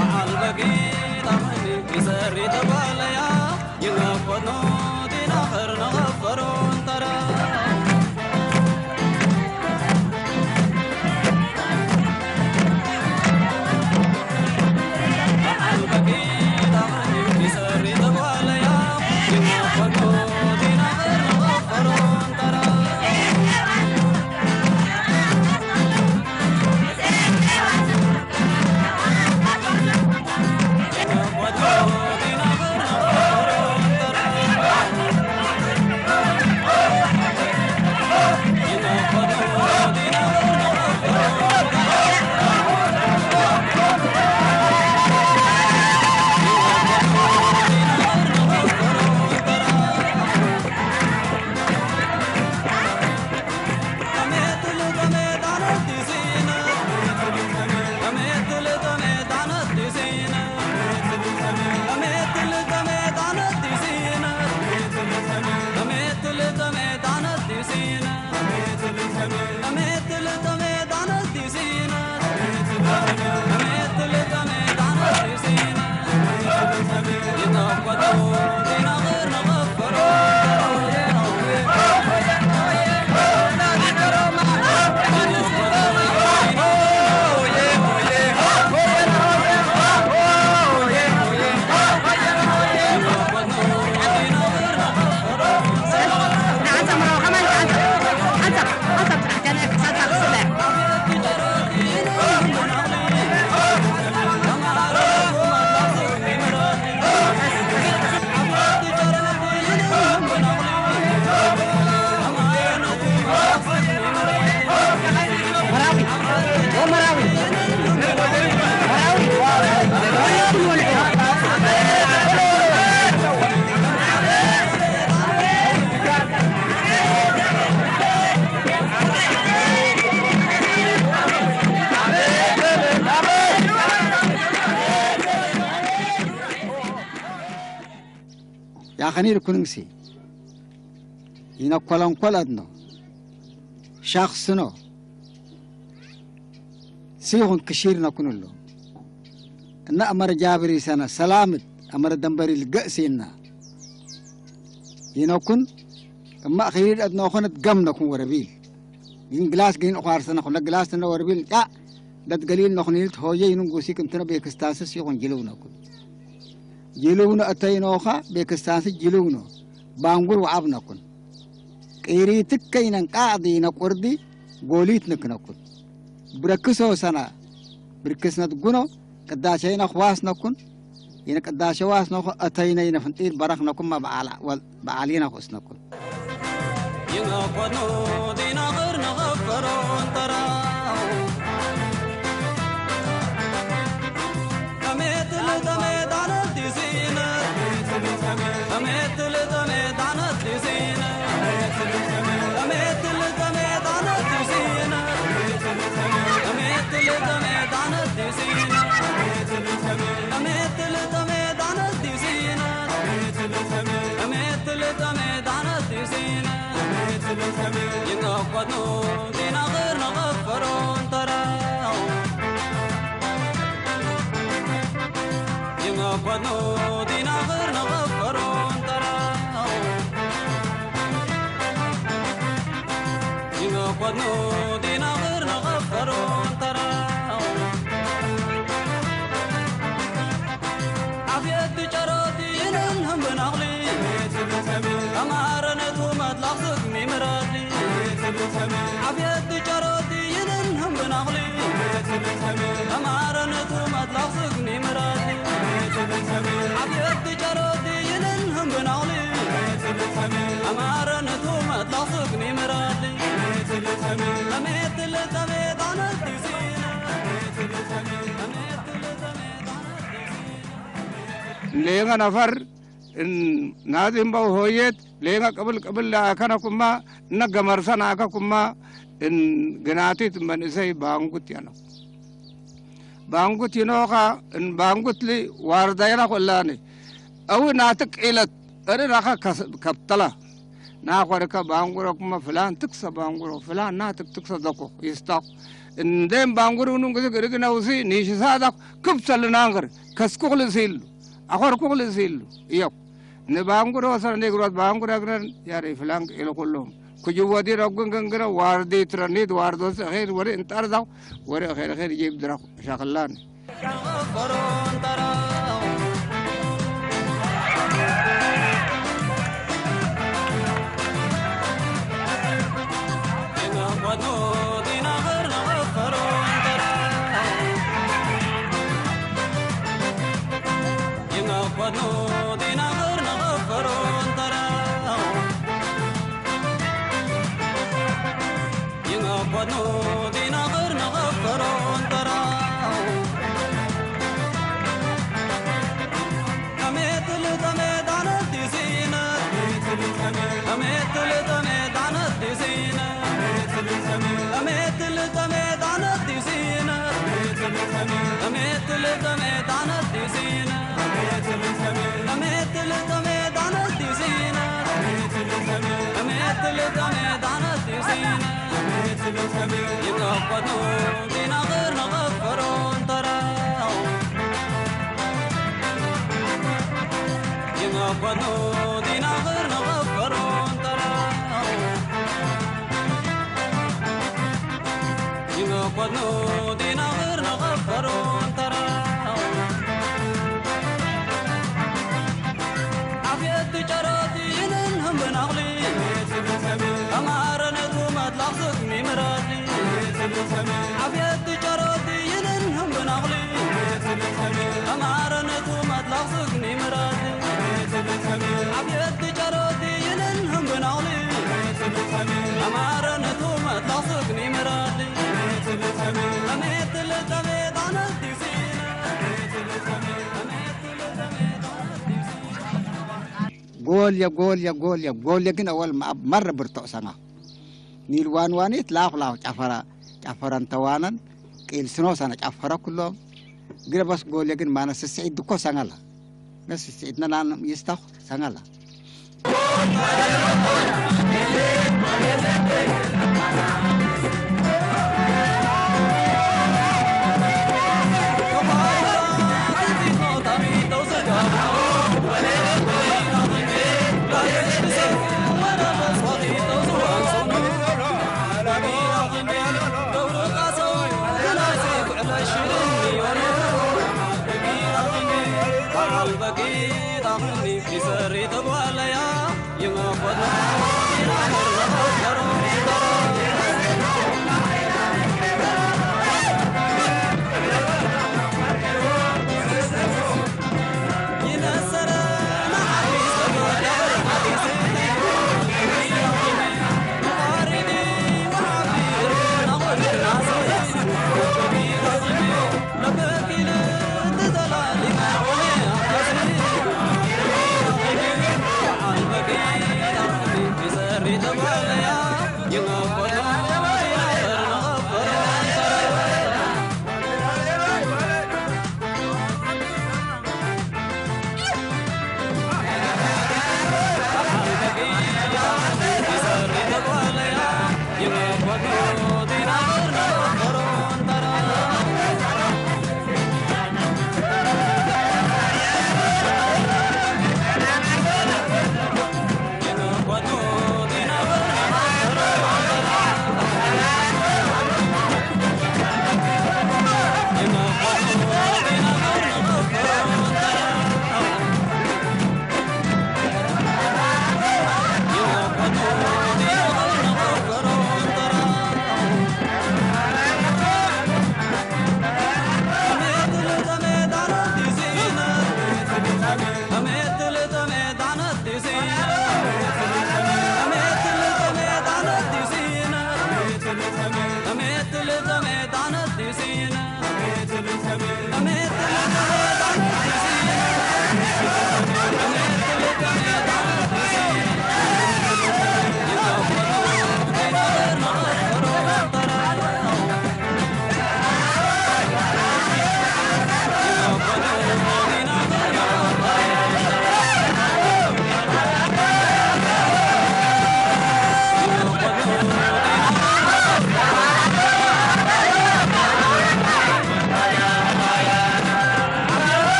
በዓል በጊ ዳኽኒ ይሰሪ ተጓለያ ይመኮኖ ዲራኽር ንኸፈሮ እንተራ ያኸኒር ኩንንግሲ ይነኮለንኮል ኣድኖ ሻኽስኖ ሲኹን ክሺር ነኩንሎ እና ኣመረ ጃብሪ ሰነ ሰላምት ኣመረ ደንበሪ ልገእሲና ይነኩን እማ ኺሪድ ኣድኖ ኾነት ገም ነኩን ወረቢል ግን ግላስ ግን ኳርሰነ ኹለ ግላስ ተነ ወረቢል ያ ደት ገሊል ነኹን ይልት ሆየ ይኑን ጉሲ ክምትነ ቤክስታንስስ ይኹን ጅልው ነኩን ጅልውኖ እተይኖኻ ቤክስታንስ ጅልውኖ ባንጉር ወዓብ ነኩን ቅሪትክ ከይነን ቃዕዲ ነቁርዲ ጎሊት ንክነኩን ብረክሶ ሰና ብርክስነት ጉኖ ቅዳሸይነ ኽዋስ ነኩን ይነ ቅዳሸ ዋስ ነኹ እተይነ ይነ ፍንጢር በረኽ ነኩማ በዓል ወል በዓል ይነ ኹስ ነኩን ይመኮኑ ዲናኽር ንኽፈሮ እንተራ ይንቆኑ ዲናቕር ንቐፈሮን ተራው። ይንቆኑ ዲናቕር ንቐፈሮን ተራው። ይንቆኑ ዲናቕር ንቐፈሮን ተራው። ዓብየት ጨሮቲ ይንን ህምብን ኣቕሊ። ኣማረ ነቱ መጥላቕ ስግኒ ምራዲ። ዓብየት ጨሮቲ ይንን ህምብን ኣቕሊ። ኣማረ ነቱ መጥላቕ ስግኒ ምራዲ። ዓብየት ጨሮቲ ይንን ህምብን ኣቕሊ። ኣማረ ነቱ መጥላቕ ስግኒ ምራዲ። ለሜት ለተሜት ኣነቲ ሲነ። ለሜት ለተሜት ኣነቲ ሲነ። ሌንገ ነፈር ናዚምበው ሆየት ሌንገ ቅብል ቅብል ለአከነኩማ እነገመርሰን አከኩማ። ግናቲት መንእሰይ ባንጉት ያነው ባንጉት ይኖኻ። ባንጉት ሊ ዋርዳይና ኮላኒ አዊ ናትቅ ኢለት እሪ ራኻ ከብተላ ናኾርከ ባንጉሮ ኩማ ፍላን ትክሰ ባንጉሮ ፍላን ናትቅ ትክሰ ዘኮ ይስታኹ። እንደም ባንጉር ኑንግዚ ግርግ ነውሲ ኒሽሳዳኽ ክብሰል ናንግር ከስኩኽል ሲሉ ኣኾርኩኽል ሲሉ እዮም። ንባንጉር ወሰነ ኔግሮት ባንጉር እግረን ያሬ ፍላንግ ኢሉ ኩሎም ኩጅ ወዲ ረጉን ገንግረ ዋርዲ ትረኒት ዋርዶስ ኼር ወሪ እንጣርዛው ወሪ ኼር ኼር ጂብ ድራኹ ሻኽላን ጎልየ ጎልየ ጎልየ ጎልየ ግን ኣወል መረ ብርቶዕ ሰማ ኒል ዋን ዋኒት ላፍ ላፍ ጨፈራ ጨፈረን ተዋነን ቂል ስኖ ሰነ ጨፈረ ኩሎም ግረ በስ ጎልየ ግን ማነ ስስዒት ድኮ ሰንገላ ነስ ስስዒት ነላን ይስታኹ ሰንገላ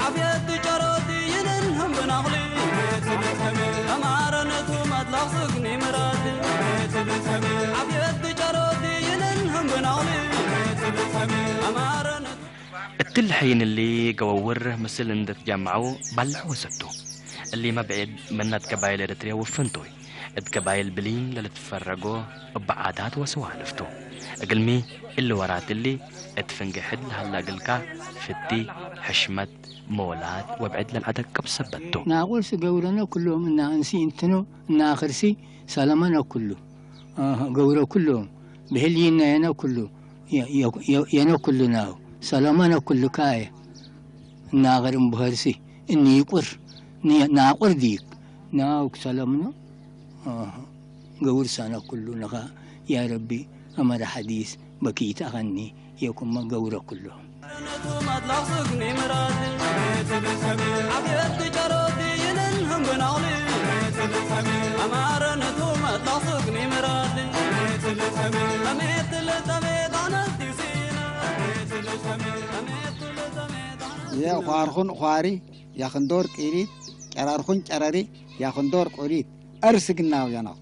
ዓብየት ጨሮቲ ይንን ህምብናኹሊ ኣማረነቱ መጥላቕ ስግኒ ምራድ ዓብየት ጨሮቲ ይንን ህምብናኹሊ ኣማረነቱ እትል ሐይንሊ ገወውር ምስል እንደትጃምዐው ባልሕ ወሰቱ። እሊ መብዒድ መናት ከባይል ኤርትርያ ውፍንቶይ። እት ከባይል ብሊን ለልትፈረጎ እብ ዓዳት ወሰዋልፍቱ። እግልሚ እሊ ወራት እሊ እት ፍንጌ ሕድ ለሀላ እግልካ ፍቲ፣ ሕሽመት፣ ሞላት ወብዕድ ለልዐደቅብ ሰበቱ። ናቁርስ ገብረነ ኩሎም እና እንሲ እንትኖ እና አኽርሲ ሰለመነ ኩሉ። አህ፣ ገብረ ኩሎም ብህልይና የነ ኩሉ የ-፣ የ-፣ የ-፣ የነ ኩሉ ናው ሰለመነ ኩሉ ካየ ናገር እምብኸርሲ እኒ ይቁር ን-፣ ናቁር ዲክ ናው ሰለምኖ። አህ፣ ገብር ሳነ ኩሉ ነኻ ያ ረቢ አመረ ሐዲስ በኪት አኸኒ የኩመ ገብረ ኩሉ። የኳርኹን ኳሪ ያኽንዶር ቂሪት ጨራርኹን ጨረሪ ያኽንዶር ቁሪት እርስ ግናው ያናው።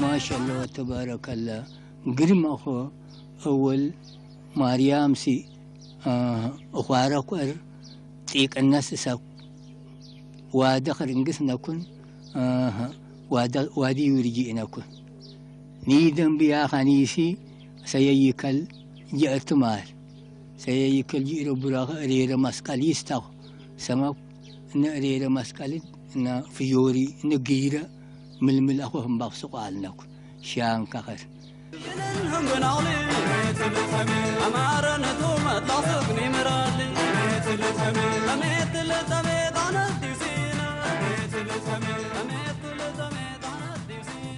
ማሻአላህ ወተባረከላህ። ግርም አኾ እወል ማርያምሲ፣ አ፣ እዃረ ኮር ጢቅነስ እሰብ ዋደ ኽርንግስ ነኩን፣ አ፣ ዋደ፣ ዋዲ ውርጂ ነኩን። ኒደንብያ ኻኒሲ ሰየይከል ጀእርትማል። ሰየይከል ጅእረ ቡራኸ እሬረ መስቀል ይስታኹ። ሰመኩ እነ እሬረ መስቀልን እነ ፍዮሪ እነ ግይረ ምልምል አኹ ህምባኽ ስቋል ነኩን። ሻንካኸር።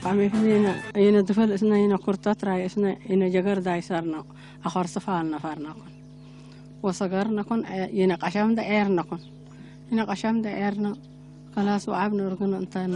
አሜትኔነ ይነ ድፈል እስነ ይነ ኩርታት ራይ እስነ ይነ ጀገር ዳይሳር ነው። አኸር ስፋል ነፋር ነኩን። ወሰገር ነኩን፣ አ-፣ ይነ ቀሻም ደ ኤር ነኩን። ይነ ቀሻም ደ ኤር ነው። ከላስ ወዓብ ንእርግን እንተን።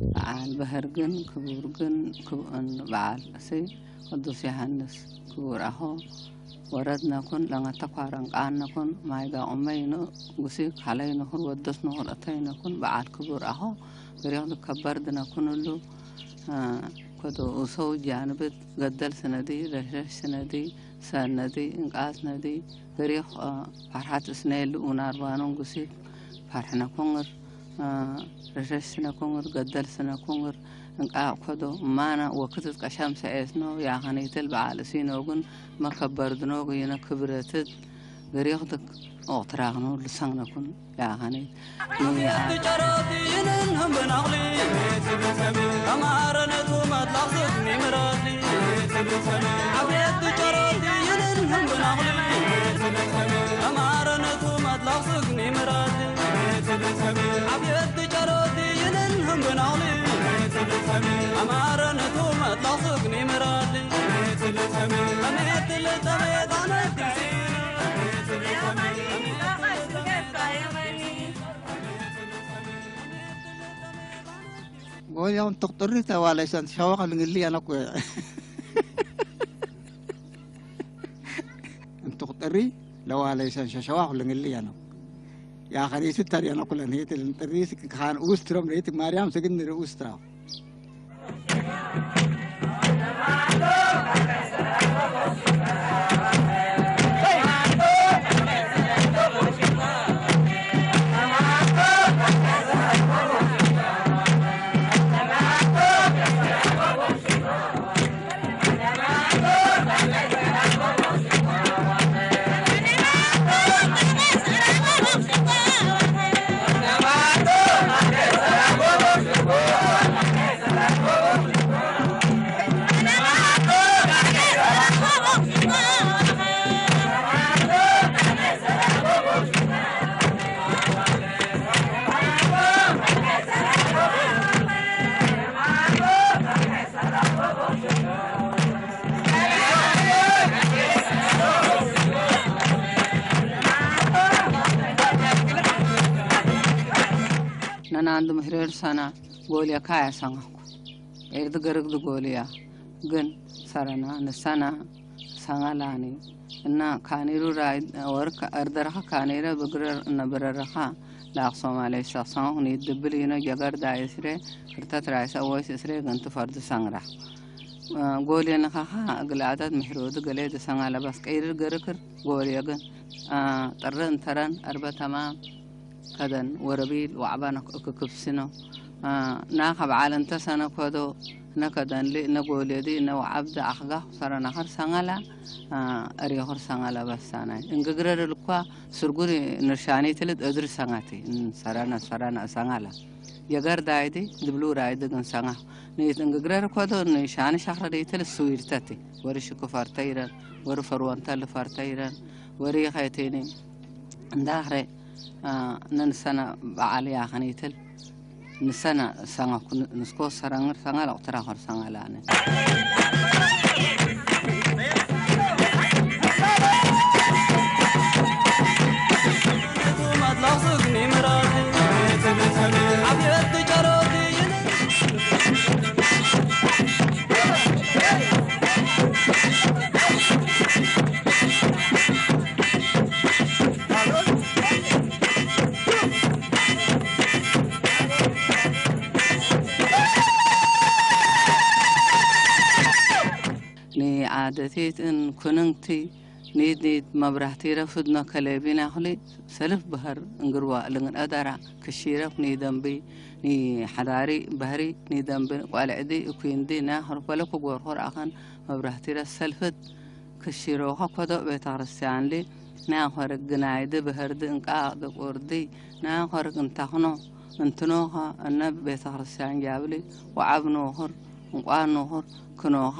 በዓል በህር ግን ክቡር ግን ክብኡን በዓል እሰይ ቅዱስ ዮሐንስ ክቡር አኾ ወረድነኩን ለንገተኳረን ቃነኩን ማይጋ ቁመይ ኑ ጉሲክ ሀለይ ንኹር ወደስ ንኹር እተይ ነኩን በዓል ክቡር አኾ ግሪኽ ዝከበር ድነኩን እሉ፣ እ፣ ኮዶ ኡሰው ጃንብት ገደል ስነዲ ረሽረሽ ስነዲ ሰነዲ እንቃስ ነዲ ግሪኽ፣ እ፣ ፈርሓት እስነየሉ ኡናርባኖን ጉሲክ ፈርሕነኩንግር፣ እ፣ ረሽረሽ ስነኩንግር ገደል ስነኩንግር እንቃ ኮዶ ማና ወክትት ቀሻም ሰኤስኖ ያኸነይትል በዓል እሲኖ ግን መከበር ድኖ ግይነ ክብረትት ግሪኽትክ ኦቕትራኽኖ ልሰንግነኩን ያኸነይት ጎያውን ትቕጥሪ ተዋለይሰን ሸዋቕ ልንግሊ ያነኩ። እንትቕጥሪ ለዋለይሰን ሸሸዋቕ ልንግሊ ያነኩ። ያ ኸሪስት ተር ያነኩ ለንሄት ልንጥሪ ስክ ካን ኡስትሮም ለይት ማርያም ስግን ኡስትራው። አንድ ምሕሬር ሰና ጎልያ ካያ ሰንጋኩ። ኤርድ ገርግድ ጎልያ ግን ሰረና ንሰና ሰንጋላኒ እና ካኒሩ ራይ ወርክ እርደረኻ ካኒረ ብግረር እነ ብረረኻ ላኽ ሶማሌ ሰሰንጉ ኒድብል ይኖ ጀገር ዳይስሬ ክርተት ራይሰ ወይስ እስሬ ግንቱ ፈርድ ሰንግራ። ጎልየ ንኻኻ እግል ኣዳት ምሕሮድ ገሌ ድሰንጋ ለባስ ቀይርር ገርክር ጎልየ ግን ጥርን ተረን እርበ ተማም ከደን ወረቢል ወዕባን እክክብስኖ ናኸ በዓል እንተ ሰነ ኮዶ ነከደንሊ ነጎልየዲ ነወዓብደ ኣኽጋ ሰረናኸር ሰንጋላ እሪኽር ሰንጋላ በሳናይ እንግግረር ልኳ ስርጉሪ ንርሻኒ ትልድ እድር ሰንጋቲ ሰረና ሰረና ሰንጋላ የገር ዳይዲ ድብሉ ራይዲ ግን ሰንጋ ንይት እንግግረር ኮዶ ንሻኒ ሻኽረ ደይትል ስዊርተቲ ወሪ ሽኩ ፈርተ ይረን ወሪ ፈርወንተ ልፈርተ ይረን ወሪ ኸይቴኒ እንዳኽረ ነንሰነ በዓል ያኸኒትል ንሰነ ሰንጋ ንስኮ ሰረንግር ሰንጋ ለቁትራ ኸር ሰንጋ ላነ ንዓደቲትን ኩንንግቲ ኒድ ኒድ መብራህቲ ረፍድ መከለቢ ናኹሊ ሰልፍ በህር እንግርዋ ልግን አዳራ ክሺረፍ ኒደንቢ ኒሓዳሪ በህሪ ኒደንቢ ቋልዕዲ እኩይንዲ ናኹር ፈለኩ ጎርኹር ኣኸን መብራህቲ ረስ ሰልፍት ክሺሮኸ ኮዶ ቤተክርስቲያንሊ ናኾርግ ግናይዲ በህርዲ እንቃ ድቁርዲ ናኾርግ እንታኽኖ እንትኖኸ እነ ቤተክርስቲያን ጃብሊ ወዓብ ኖኽር እንቋ ኖኽር ክኖኻ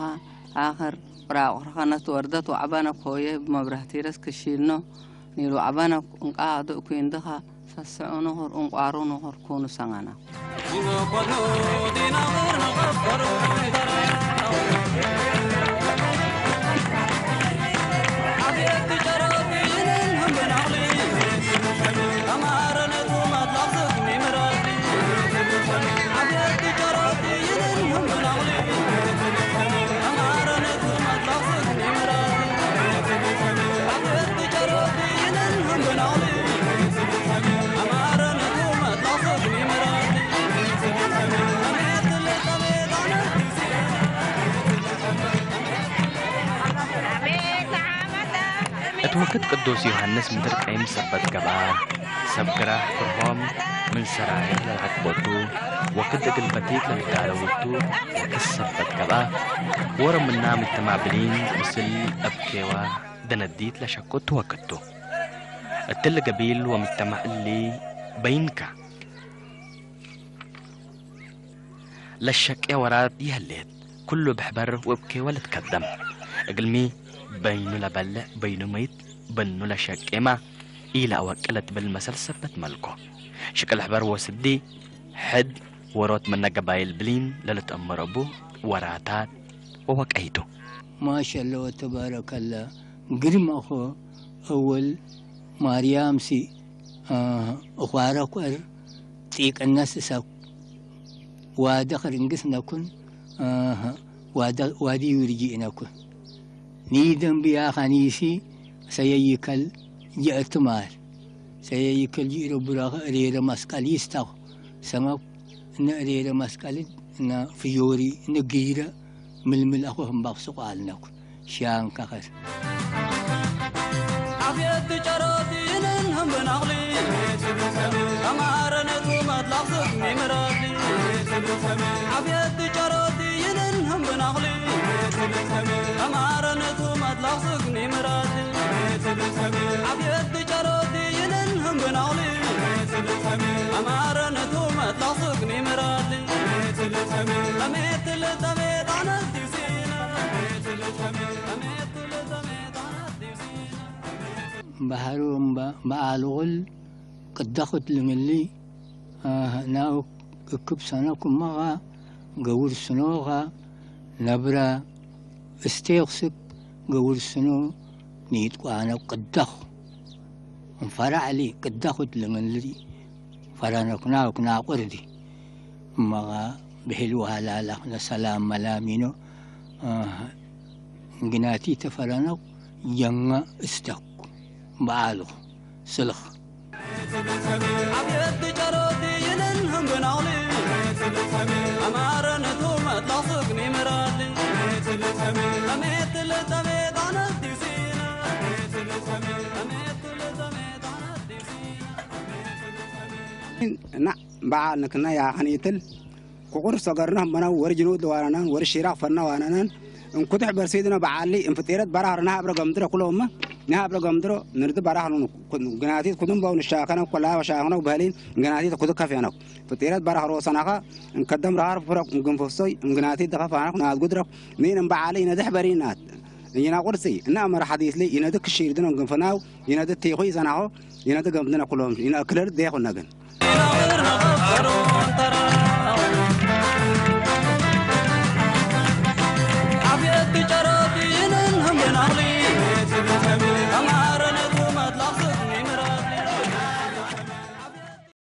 ኣኽር ቁራቑርኸ ነትወርደት ወዕባነ ኮየ ብመብራህቲ ረስ ክሺኖ ኒሉ ወዕባነ እንቃ ድእ ኩይንድኻ ሰስዑ ኖኽር እንቋሩ ኖኽር ኩኑ ሰንጋና። እት ወክድ ቅዱስ ዮሐንስ ምድር ቀይም ሰበት ገብአ፣ ሰብ ግራህ ፍርሆም ምን ሰራይር ለልዓቅቦቱ፣ ወክድ እግል በቲት ለልዳለውቱ ወክድ ሰበት ገብአ፣ ወሮ ምና ምጅተማዕ ብሊን ምስል እብ ኬዋ ደነዲት ለሸኩ እት ወክድቱ። እትሊ ገቢል ወምጅተማዕ እሊ በይንከ። ለሸቄ ወራት ይህሌት፣ ኩሉ ብሕበር ወእብ ኬወ ልትከደም። እግልሚ በይኑ ለበልዕ በይኑ መይት በኑ ለሸቄማ ኢለአወቅዕ ለትብል መሰል ሰበት መልኮ። ሽቅል ሕበር ወስዲ ሕድ ወሮት ምነ ገባይል ብሊን ለልትአመረቡ ወራታት ወወቀይቱ። ማሸለ ወተባረከለ ግርም አኾ እወል ማርያም ሲ እዃረ ኮር ጢቅነስ እሰብ ዋደ ክርንግስ ነኩን ዋዲ ውርጂ ነኩን ኒደም ብያ ኻኒሲ ሰየይከል ጀእትማር ሰየይከል ጅኢረ ቡራኸ ሬረ መስቀል ይስታኹ ሰመኩ እነ ሬረ መስቀልን እነ ፍዮሪ እነ ግይረ ምልምል አኹ ህምባኽ ስቋል ነኩ ሻንካኸር ዓብየት ጨሮት ይንን ህምብናኽሊ ተማረነቱ መጥላቕ ስብ ሚምረሊ ዓብየት ጨሮት ይንን ህምብናኽሊ ተማረነቱ መጥላቕ ስብ ሚምረሊ ዓብየት ጨሮት ይንን ህምብናኽሊ ተማረነቱ መጥላቕ ስብ ሚምረሊ ተሜት ተሜት ኣነስ ባህሩ በአልቁል ቅዳኹት ልምሊ ናው እክብ ሰነኩ መኻ ገውር ስኖኻ ነብረ እስቴኽስክ ገውር ስኖ ኒጥቋነ ቅዳኹ እንፈራዕሊ ቅዳኹት ልምሊ ፈረኖክ ናውክ ናቁርዲ እመቓ ብሕልዊ ሃላላኽ ነሰላም መላሚኖ ግናቲ ተፈረኖክ ጀንጋ እስተኩ በዓልኹ ስልኽ እና በዓል ንክና ያኸን ይትል ኩቁር ሰገርና መናው ወርጅኑ ለዋናናን ወርሺራ ፈና ዋናናን እንኩትሕ በርሲድና በዓሊ እንፍጤረት በራህርና ኣብረ ገምድረ ኩሎማ ንሃብረ ገምድሮ ንርድ በራህኑ ግናቲት ኩድም በው ንሻኸነ ኮላ ወሻኸነ በህሊን ግናቲት ኩድ ከፍያነው ፍጤረት በራህሮ ሰናኻ እንከደም ረሃር ፍረቅ እንግንፈሶይ እንግናቲት ደኸፋነክ ናዝጉድረክ ኒን እንበዓሊ ይነድሕ በሪናት እይና ቁርሲ እና መር ሓዲስ ለይ ይነድክ ሺርድን እንግንፈናው ይነድ ቴኹ ይዘናሆ ይነድ ገምድነ ኩሎም ይነክለል ደኹነግን